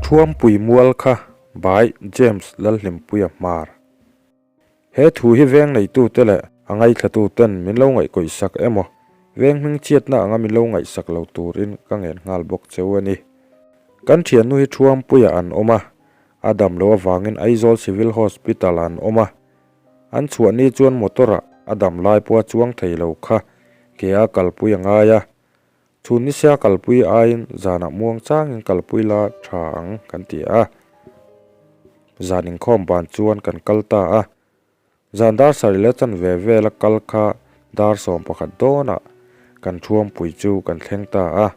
Thuampui mual kha by James Lalhlimpuia Hmar. He thu hi veng neitute leh a ngaithlatuten min lo ngaihkawihsak emaw, veng hmingchhiatna anga min lo ngaihsak lo turin ka ngen nghal bawk cheu a ni. Kan thiannu hi Thuampuiah an awm a, a dam loh avangin Aizawl Civil Hospital-ah an awm a. An chhuah ni chuan motor-ah a dam lai pawha chuang thei lo kha ke a kalpui a ngai a. Chhun nisia kalpui aiin zanah muang changin kalpui la tha ang kan ti a. Zan inkhawm ban chuan kan kal ta a. Zan dar sarih leh chanve vela kal kha dar 11 dawnah kan thuampui chu kan thleng ta a.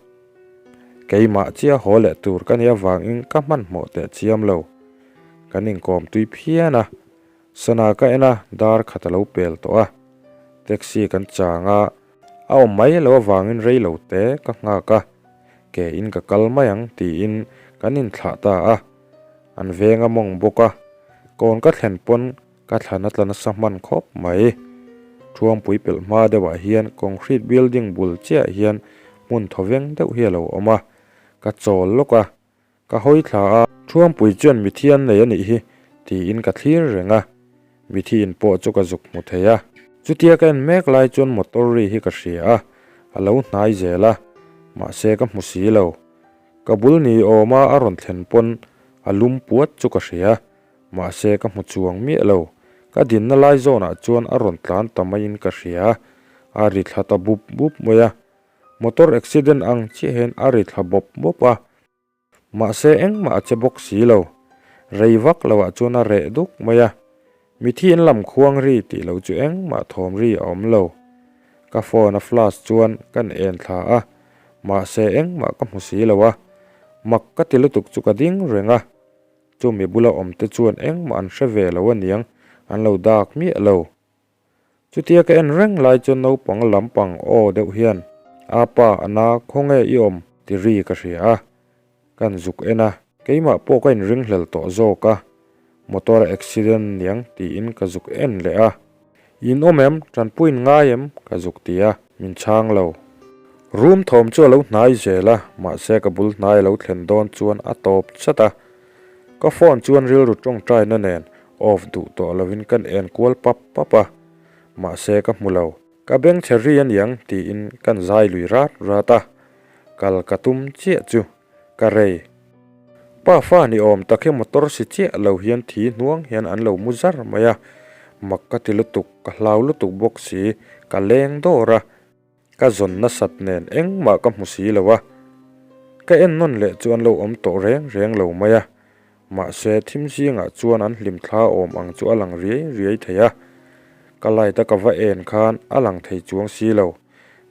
Keimah chiah haw leh tur ka nih avangin ka hmanhmawh teh chiam lo. Kan inkawm tui phian a. Sana ka en a, dar khat a lo pel tawh a. Taxi kan chang a. A awm mai lo avangin rei lo te ka nghak a, ke in ka kal mai ang tiin kan inthlah ta a. An veng a mawng bawk a, kawn ka thlen pawn ka thlan a tla nasa hman khawp mai. Thuampui pelh hma deuhah hian concrete building bul chiah hian hmun thawveng deuh hi a lo awm a, ka chawl lawk a. Ka hawi thla a, Thuampui chuan mithi an nei a nih hi, tiin ka thlir reng a. Mithi in pawh chu ka zuk hmu thei a. Chutia ka en mek lai chuan motor ri hi ka hria a, a lo hnai zel a, mahse ka hmu si lo. Ka bul ni awma a rawn thlen pawn a lum puat chu ka hria, mahse ka hmu chuang miah lo. Ka dinna lai zawnah chuan a rawn tlan ta maiin ka hria, a ri thla ta bup bup mai a. Motor accident ang chiah hian a ri thla bawp bawp a, mahse engmah a che bawk si lo. Rei vak loah chuan a reh duk mai a, mithi in lam khuang ri tih lo chu engmah thawm ri a awm lo. Ka phone a flash chuan kan en thla a, mahse engmah ka hmu si lo a, mak ka ti lutuk chu ka ding reng a. Chumi bula awm te chuan engmah an hre ve lo aniang, an lo dak miah lo. Chutia ka en reng lai chuan naupang lampang aw deuh hian, A pa, a na, khawnge i awm? ti ri ka hria a. Kan zuk en a, keimah pawh ka inringhlel tawh zawk a, motor a accident niang tiin ka zuk en leh a. In awm em? Tanpuiin ngai em? ka zuk ti a, min chhang lo. Room thawm chu a lo hnai zel a, mahse ka bul hnai a lo thlen dawn chuan a tawp chat a. Ka phone chuan rilru tawngtaina nen off duh tawh lovin kan en kual pap pap a, mahse ka hmu lo. Ka beng chhe ri aniang tiin kan zai lui rat rat a, kal ka tum chiah chu ka rei. Pa fa ni awm tak hi motor si chiah lo hian thi hnuang hian an lo mu zar mai a, mak ka ti lutuk, ka hlau lutuk bawk si, ka leng dawr a. Ka zawn nasat nen engmah ka hmu si lo a, ka en nawn leh chu an lo awm tawh reng reng lo mai a, mahse thim zingah chuan an hlim thla awm ang chu a lang riai riai thei a, ka light a ka va en khan a lang thei chuang si lo,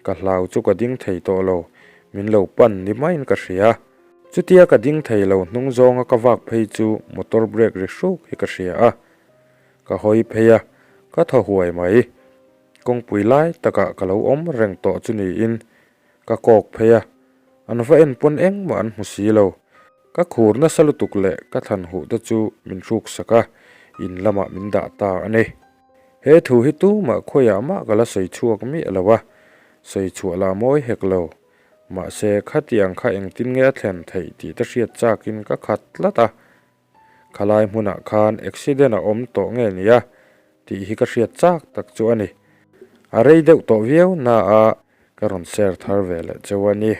ka hlau chu ka ding thei tawh lo, min lo pan ni maiin ka hria. Chutia ka ding thei lo hnung zawnga ka vak phei chu motor brake ri hruk hi ka hria a, ka hawi phei a, ka thaw huai mai. Kawngpui lai takah ka lo awm reng tawh chu niin ka kawk phei a, an va en pawn engmah an hmu si lo. Ka khur nasa lutuk leh ka thlan huh te chu min hruk sak a, in lamah min dah ta a ni. He thu hi tumah khawiah mah ka la sawi chhuak miah lo a, sawi chhuah lah mawi hek lo. Mahse, khatiang kha engtin nge a thlen theih tih te hriat chakin ka khat tlat a. Khalai hmunah khan accident a awm tawh nge nia tih hi ka hriat chak tak chu a ni. A rei deuh tawh viau na a ka rawn share thar ve leh cheu a ni.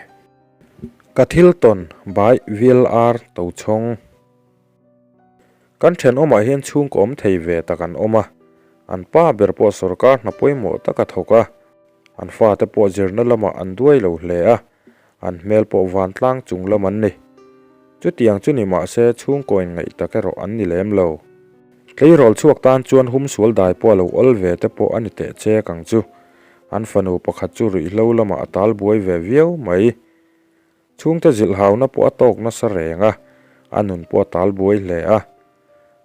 Ka thil tawn by VLR Tochhawng. Kan thenawmah hian chhungkaw awm thei ve tak an awm a, an pa ber pawh sorkar hna pawimawh tak a thawk a, an fate pawh zirna lamah an duai lo hle a, An hmel pawh vantlang chung lam an ni. Chutiang chu ni mah se chhungkaw in ngaih tak erawh an ni lem lo. Tleirawl chhuak tan chuan humsual dai pawh a lo awl ve te pawh a ni teh chek ang chu. An fanu pakhat chu ruihhlo lamah a tal buai ve viau mai. Chhungte zilhhauna pawh a tawk nasa reng a, a nun pawh a tal buai hle a.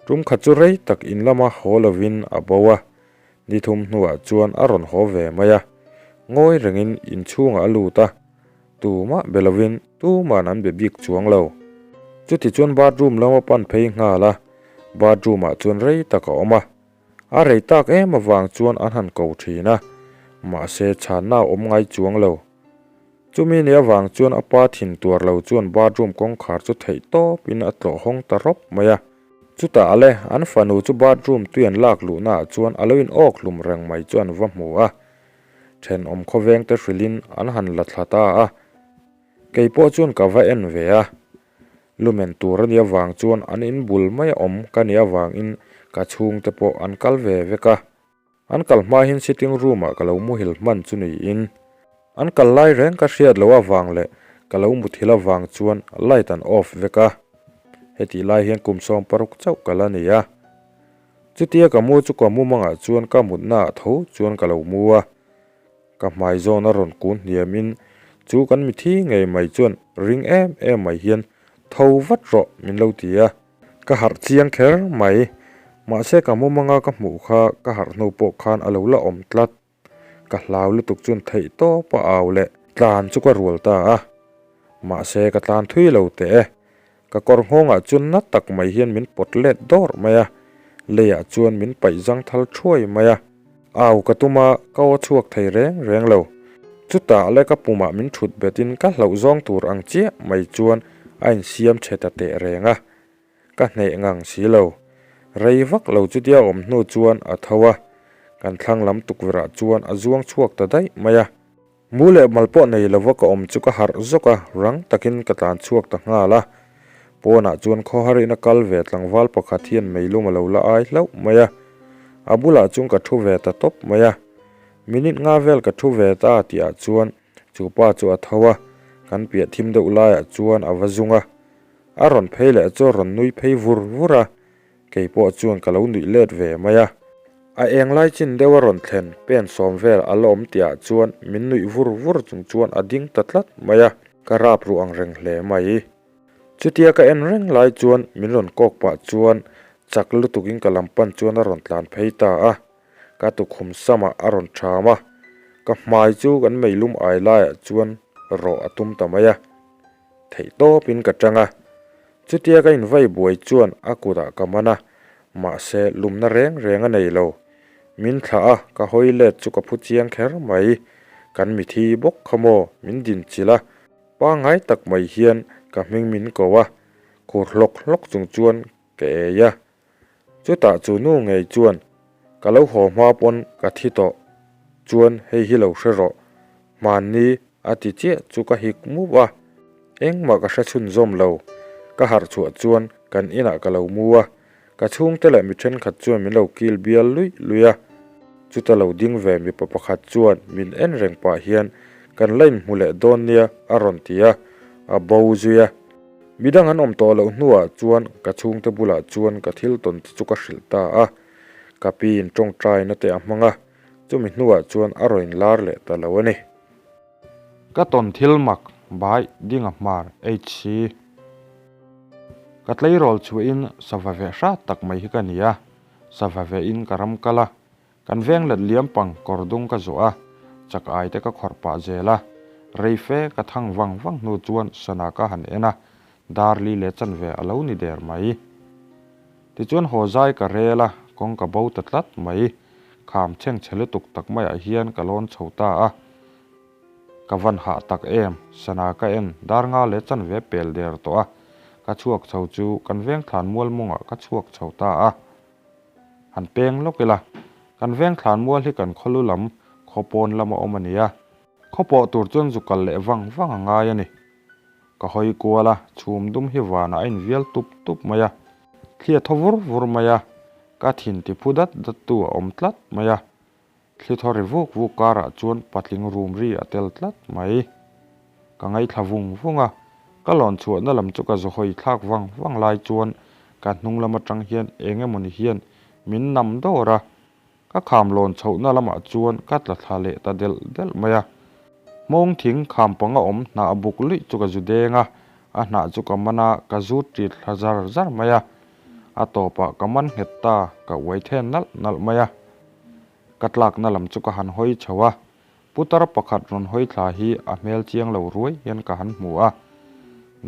Tum khat chu rei tak in lama haw lovin a bo a, ni thum hnuah chuan a rawn haw ve mai a. Ngawi rengin inchhungah a lut a, tumah be lovin tuman an be bik chuang lo. Chuti chuan bathroom lama pan phei nghal a, bathroom ah chuan rei tak a awm a. A rei tak em avang chuan an han ko thin a, mahse chhanna a awm ngai chuang lo. Chumi ni avang chuan a pa thin tuar lo chuan bathroom kawngkhar chu theih tawpin a tlawh hawng ta rawp mai a. Chutah ale, an fanu chu bathroom tui an lak luhnaah chuan a lo in awk hlum reng mai chu an va hmu a. Thenawm khawvengte hrilhin an han la thla ta a. Kei pawh chuan ka va en ve a. Lumen tur a nih avang chuan an in bul mai a awm ka nih avangin ka chhungte pawh an kal ve vek a. An kal hma hian sitting room ah ka lo muhil hman chu niin an kal lai reng ka hriat loh avang leh ka lo muthil avang chuan light an off vek a. Hetih lai hian kum 16 chauh ka la ni a. Chutia ka mu chu ka mumangah chuan ka mutna ah tho chuan ka lo mu a. Ka hmai zawn a rawn kun hniam in chu kan mithi ngei mai chuan ring em em mai hian tho vat rawh min lo ti a. Ka harh chiang kher mai. Mahse ka mumanga ka hmuh kha ka harh hnu pawh khan a lo la awm tlat. Ka hlau lutuk chuan theih tawp a au leh tlan chu ka rual ta a. Mahse ka tlan thui lo teh e. Ka kawr nghawngah chuan na tak mai hian min pawt let dawr mai a. Leiah chuan min paih zang thal thuai mai a. Au ka tum a, ka aw chhuak thei reng reng lo. Chutah le ka pumah min thut betin ka hlauh zawng tur ang chiah mai chuan a insiam chhe ta teh reng a. Ka hneh ngang si lo. Rei vak lo chutia awm hnu chuan a tho a, kan thlang lam tukverhah chuan a zuang chhuak ta daih mai a. Mu leh mal pawh nei lova ka awm chu ka harh zawk a, rang takin ka tlan chhuak ta nghal a. Pawnah chuan khawhar in a kal ve tlangval pakhat hian meilum a lo la ai hlauh mai a. A bulah chuan ka thu ve ta tawp mai a. Minute nga vel ka thu ve ta tihah chuan chu pa chu a tho a, kan piah thim deuh laiah chuan a va zung a. A rawn phei leh chu a rawn nui phei vur vur a, Kei pawh chuan ka lo nuih let ve mai a. A eng lai chin deuh a rawn thlen pen sawm vel a la awm tihah chuan min nuih vur vur chung chuan a ding ta tlat mai a, ka rap ruh ang reng hle mai. Chutia ka en reng lai chuan min rawn kawk pah chuan chak lutukin ka lam pan chuan a rawn tlan phei ta a, ka tukhum samah a rawn ṭham a, ka hmai chu kan meilum ai laiah chuan rawh a tum ta mai a. Theih tawpin ka tang a, chutia ka invai buai chuan a kutah ka man a, mahse lumna reng reng a nei lo. Min thlah a, ka hawi let chu ka phu chiang kher mai. Kan mithi bawk kha maw min din chilh a, pangngai tak mai hian ka hming min ko a, khur hlawk hlawk chung chuan ka ei a. Chutah chu nu ngei chuan, Ka lo haw hma pawn ka thi tawh, chuan hei hi lo hre rawh, hmanni a ti chiah chu ka hik mup a, engmah ka hre chhunzawm lo. Ka harh chhuah chuan kan inah ka lo mu a, ka chhungte leh mi thenkhat chuan min lo kil bial luih luih a. Chuta lo ding ve mipa pakhat chuan min en reng pah hian kan la inhmu leh dawn nia a rawn ti a, a bo zui a. Midang an awm tawh loh hnuah chuan ka chhungte bulah chuan ka thil tawn te chu ka hrilh ta a, ka piin tawngtaina te a hmang a, chumi hnuah chuan a rawn inlar leh ta lo a ni. Ka tawn thil mak bai ding a hmar HC. Ka tleirawl chhuahin sava ve hrat tak mai hi ka ni a, sava vein ka ram kal a, Kan veng let liam pang kawr dung ka zawh a, chak ai te ka khawrh pah zel a. Rei fe ka thang vang vang hnu chuan sana ka han en a, dar li leh chanve a lo ni der mai. Tichuan haw zai ka rel a, kawng ka bo ta tlat mai. Kham chheng chhe lutuk tak maiah hian ka lawn chho ta a. Ka van hah tak em, sana ka en, dar nga leh chanve pel der tawh a. Ka chhuak chho chu kan veng thlan mual mawngah ka chhuak chho ta a. Han peng lawk ila, kan veng thlan mual hi kan khawlu lam khaw pawn lama awm a ni a. Khaw pawh tur chuan zu kal leh vang vang a ngai a ni. Ka hawi kual a, chhum dum hi vanah a invial tup tup mai a, thli a thaw vur vur mai a, ka thin ti phu dat dat tu a awm tlat mai a. Thli thaw ri vuk vuk karah chuan patling rum ri a tel tlat mai. Ka ngaithla vung vung a, ka lawn chhuahna lam chu ka zahawi thlak vang vang lai chuan ka hnung lam atang hian eng emawni hian min nam dawr a, ka kham lawn chhohna lamah chuan ka tla thla leh ta delh delh mai a. Hmawng thing kham panga awm hnah buk luih chu ka zu deng a, a hnah chu ka man a, ka zut ṭit thla zar zar mai a. A tawpah ka man nghet ta, ka uai then nalh nalh mai a. Ka tlakna lam chu ka han hawi chho a, putar pakhat rawn hawi thla hi a hmel chiang lo ruai hian ka han hmu a.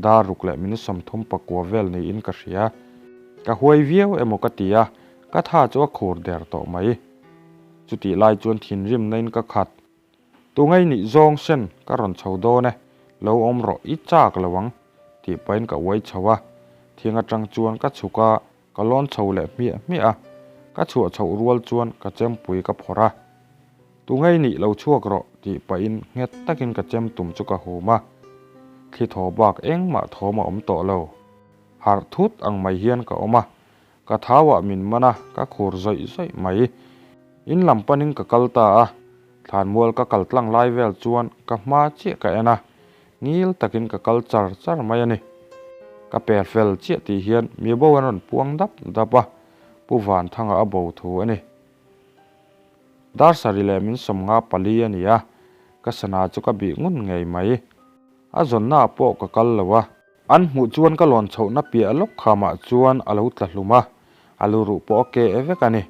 Dar ruk leh minute 39 vel niin ka hria. Ka huai viau emaw ka ti a, ka tha chu a khur der tawh mai. Chutih lai chuan thinrimna in ka khat. Tungei nih zawng sen ka rawn chho dawn e, lo awm rawh i chak lo ang, tih pahin ka uai chho a. Thing atang chuan ka chhuk a, ka lawn chho leh hmiah hmiah a. Ka chhuah chhoh rual chuan ka chempui ka phawrh a. Tungei nih lo chhuak rawh, tih pahin nghet takin ka chem tum chu ka hum a. Thli thaw bak engmah thawm a awm tawh lo. Harh thut ang mai hian ka awm a, Ka thauah min man a, ka khur zawih zawih mai. In lam panin ka kal ta a, thlanmual ka kal tlang lai vel chuan ka hma chiah ka en a, ngil takin ka kal char char mai a ni. Ka per fel chiah tih hian mi bo an rawn puang dap dap a, Pu Vanthanga a bo thu a ni. Dar sarih leh min 54 a ni a, ka sana chu ka bih ngun ngei mai. A zawnnaah pawh ka kal lo a. An hmuh chuan ka lawn chhohna piah lawk khamah chuan a lo tla hlum a, a lu ruh pawh a keh vek a ni.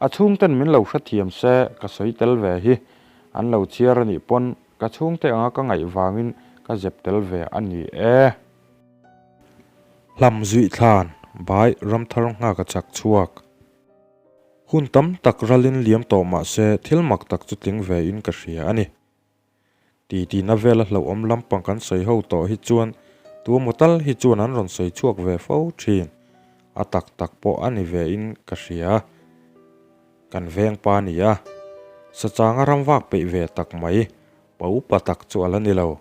A chhungten min lo hrethiam se ka sawi tel ve hi an lo chhiar a nih pawn ka chhungte anga ka ngaih vangin ka zep tel ve a ni e. Hlam zuih thlan bai ramthar nghak a chak chhuak. Hun tam tak ralin liam tawh mah se thil mak tak chu tling ve in ka hria a ni. Titina vela hlauhawm lampang kan sawi ho tawh hi chuan tuemaw tal hi chuan an rawn sawi chhuak ve fo thin. A tak tak pawh a ni ve in ka hria. Kan veng pa ni a. Sachanga ram vak peih ve tak mai, pa upa tak chu a la ni lo.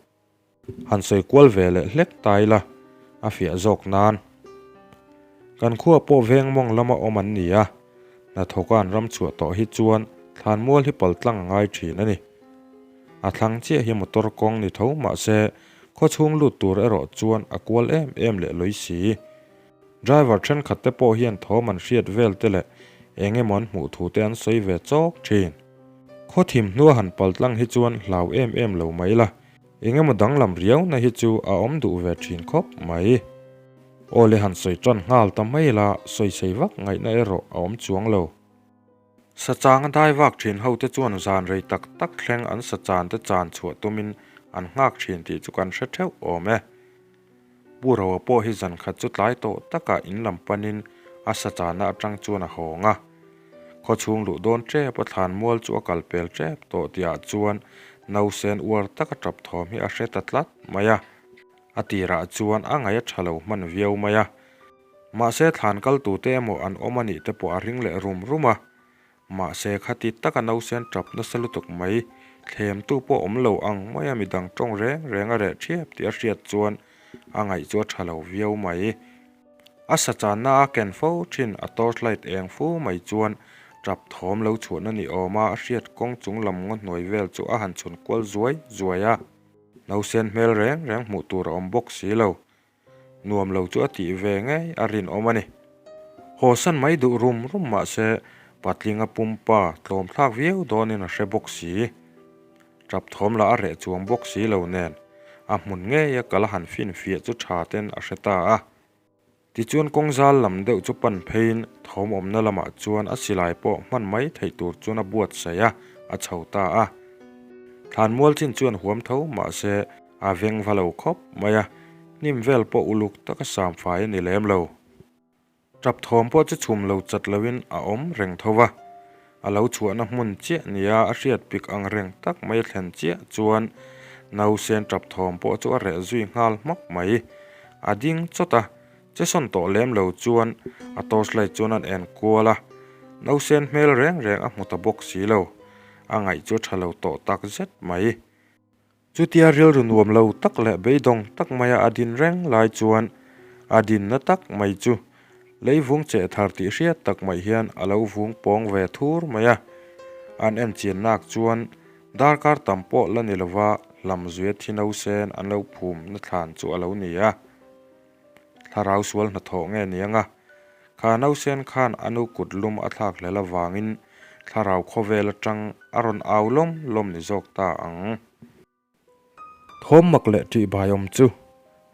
Han sawi kual ve leh hlek ta ila, a fiah zawk nan. Kan khua pawh veng mawng lama awm an ni a, hnathawka an ram chhuah tawh hi chuan thlanmual hi pal tlang a ngai thin a ni. A thlang chiah hi motor kawng ni tho mah se khaw chhung lut tur erawh chuan a kual em em leh lawi si. Driver thenkhat te pawh hian thawm an hriat vel te leh eng emaw an hmuh thu te an sawi ve chawk thin. Khaw thim hnua han pal tlang hi chuan hlau em em lo mai la, eng emaw danglam riauna hi chu a awm duh ve thin khawp mai. Aw le han sawi tan nghal ta mai la, sawi sei vak ngaihna erawh a awm chuang lo. Sachang a dai vak thin ho te chuan zan rei tak tak thleng an sachan te chan chhuah tumin an nghak thin tih chu kan hre theuh awm e. Pu Roa pawh hi zan khat chu tlai tawh takah in lam panin a sachana atang chuan a hawng a. Khaw chhung luh dawn tep a thlan mual chu a kal pel tep tawh tihah chuan nausen uar taka tap thawm hi a hre ta tlat mai a. A tirah chuan a ngaih a tha lo hman viau mai a. Mahse thlan kal tute emaw an awm a nih te pawh a ring leh rum rum a. Mahse khati taka nausen tap nasa lutuk mai, thlemtu pawh awm lo ang maia midang tawng reng reng a reh thiap tih a hriat chuan a ngaih chu a tha lo viau mai. A sachanna a ken fo thin a torchlight eng fu mai chuan tap thawm lo chhuahna ni awma a hriat kawng chung lam ngaw hnuai vel chu a han chhun kual zuai zuai a. Nausen hmel reng reng hmuh tur a awm bawk si lo. Nuam lo chu a tih ve ngei a rinawm a ni. Haw san mai duh rum rum mah se patlinga pumpa tlawm thlak viau dawnin a hre bawk si. Tap thawm lah a reh chuang bawk si lo nen a hmun ngeia kal a han finfiah chu tha ten a hre ta a. Tichuan kawng zal lam deuh chu pan pheiin thawm awmna lamah chuan a silai pawh hman mai theih tur chuan a buatsaih a, a chho ta a. Thlanmual chin chuan huam tho mahse a veng va lo khawp mai a, hnim vel pawh uluk taka sam fai a ni lem lo. Tap thawm pawh chu chhum lo chat loin a awm reng tho va, a lo chhuahna hmun chiah nia a hriat pik ang reng tak mai a thlen chiah chuan nausen tap thawm pawh chu a reh zui nghal hmak mai. A ding chawt a, che sawn tawh lem lo chuan a torchlight chuan an en kual a, nausen hmel reng reng a hmu ta bawk si lo, a ngaih chu a tha lo tawh tak zet mai. Chutia rilru nuam lo tak leh beidawng tak maia a din reng lai chuan a dinna tak mai chu lei vung cheh thar tih hriat tak mai hian a lo vung pawng ve thur mai a. An en chian nak chuan darkar tam pawh la ni lova hlamzuia thi no sen an lo phum na thlan chu a lo ni a. Thlarau sual hnathawh nge ni anga? Kha nausen khan a nu kut lum a thlak hlel avangin thlarau khawvel atang a rawn au lawm lawm ni zawk ta ang. Thawm mak leh ṭih bai awm chu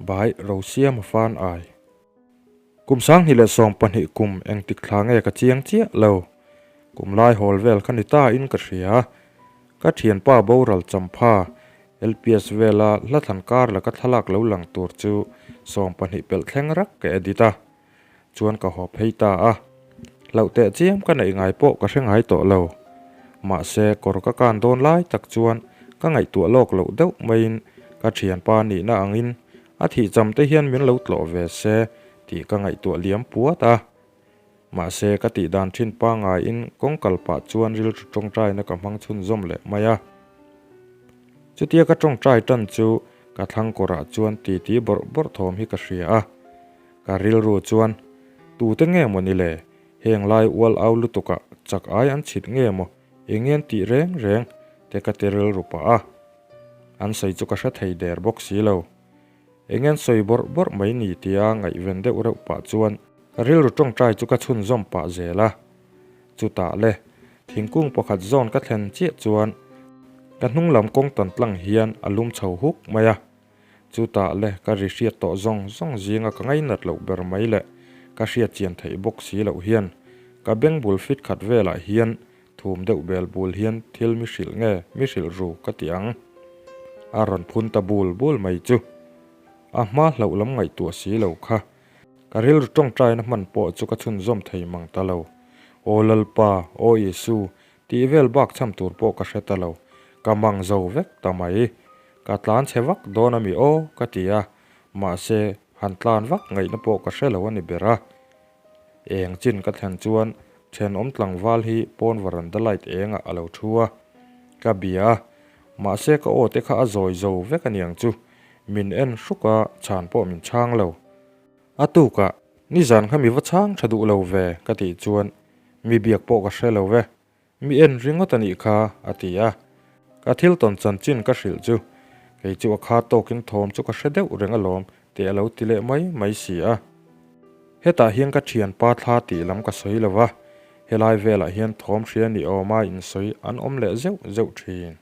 bai Rosiama fan ai. Kum 2012 kum engtik thla nge ka chiang chiah lo. Kum lai hawl vel kha ni ta in ka hria. Ka thianpa boral champha LPS vela hla thlan kar laka thlalak lo lang tur chu 20 pelh thleng rak ka edit a, chuan ka haw phei ta a. Hlauh teh chiam ka neih ngai pawh ka hre ngai tawh lo. Mahse kawr ka kan dawn lai tak chuan Ka ngaihtuah lawk loh deuh maiin ka thianpa nihna angin a thih cham te hian min lo tlawh ve se tih ka ngaihtuah liam puat a. Mahse ka tih dan thin pangaiin kawng kal pah chuan rilru tawngtaina ka hmang chhunzawm leh mai a. Chutia ka tawngtai tan chu ka thlang kawrah chuan titi bawrh bawrh thawm hi ka hria a. Ka rilru chuan, Tute nge maw ni le? Heng lai ual au lutukah chak ai an chhit nge maw? Eng nge an tih reng reng? te ka ti rilru pah a. An sawi chu ka hre thei der bawk si lo. Eng nge an sawi bawrh bawrh mai ni tia ngaihven deuh reuh pah chuan ka rilru tawngtai chu ka chhunzawm pah zel a. Chutah le, thingkung pakhat zawn ka thlen chiah chuan ka hnung lam kawng tan tlang hian a lum chho huk mai a. Chutah le, ka ri hriat tawh zawng zawng zinga ka ngainat loh ber mai leh ka hriat chian theih bawk si loh hian ka beng bul fit khat velah hian thum deuh bel bul hian thil mi hrilh nge mi hrilh ru ka ti ang. A rawn phun ta bul bul mai chu. A hma hlauh lam ngaihtuah si lo kha. Ka rilru tawngtaina hman pawh chu ka chhunzawm thei mang ta lo. Aw Lalpa, aw Isu, tih vel bak cham tur pawh ka hre ta lo. Ka mang zo vek ta mai. Ka tlan chhe vak dawn a mi aw ka ti a, mahse han tlan vak ngaihna pawh ka hre lo a ni ber a. Eng chin ka thlen chuan thenawm tlangval hi pawn varanda light engah a lo thu a, ka bia a, mahse ka aw te kha a zawi zo vek a niang chu, min en hruk a, chhan pawh min chhang lo. A tukah, nizan kha mi va chhang tha duh lo ve ka tih chuan mi biak pawh ka hre lo ve. Mi en ringawt a nih kha, a ti a. Ka thil tawn chanchin ka hrilh chu, kei chu a kha tawkin thawm chu ka hre deuh reng alawm tih a lo ti leh mai mai si a. Hetah hian ka thianpa thla tih lam ka sawi lo va, helai velah hian thawm hria ni awma insawi an awm leh zeuh zeuh thin.